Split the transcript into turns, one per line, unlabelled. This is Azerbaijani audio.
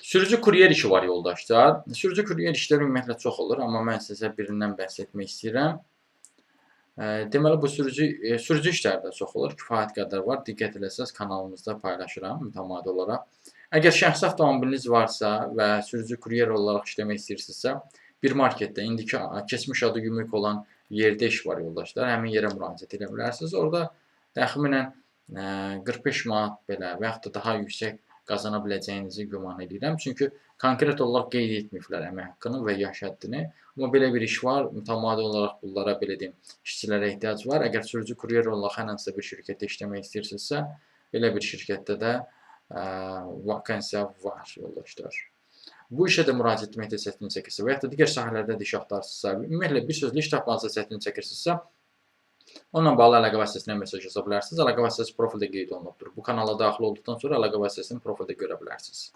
Sürücü kuryer işi var yoldaşlar. Sürücü kuryer işləri ümumiyyətlə çox olur, amma mən sizə birindən bəhs etmək istəyirəm. Deməli bu sürücü işləri də çox olur, kifayət qədər var. Diqqət eləsəz kanalımızda paylaşıram mütəmadi olaraq. Əgər şəxsi avtomobiliniz varsa və sürücü kuryer olaraq işləmək istəyirsinizsə, bir marketdə indiki keçmiş adı Yumik olan yerdə iş var yoldaşlar. Həmin yerə müraciət edə bilərsiniz. Orada təxminən 45 manat belə və yaxud da daha yüksək qazana biləcəyinizi güman edirəm. Çünki konkret olaraq qeyd etməyiblər əmək haqqını və yaş həddini. Amma belə bir iş var. Mütəmadi olaraq bunlara belə deyim, işçilərə ehtiyac var. Əgər sürücü kuryer olaraq hər hansısa bir şirkətdə işləmək istəyirsinizsə, belə bir şirkətdə də vakansiya var yoldaşlar. Bu işə də müraciət etməkdə çətinlik çəkirsə və yaxud da digər sahələrdə də iş axtarırsınızsa, ümumiyyətlə bir sözlə iş tapmaqda çətinlik çəkirsinizsə, onunla bağlı əlaqə vasitəsinə mesaj yaza bilərsiniz. Əlaqə vasitəsi profildə qeyd olunubdur. Bu kanala daxil olduqdan sonra əlaqə vasitəsini profildə görə bilərsiniz.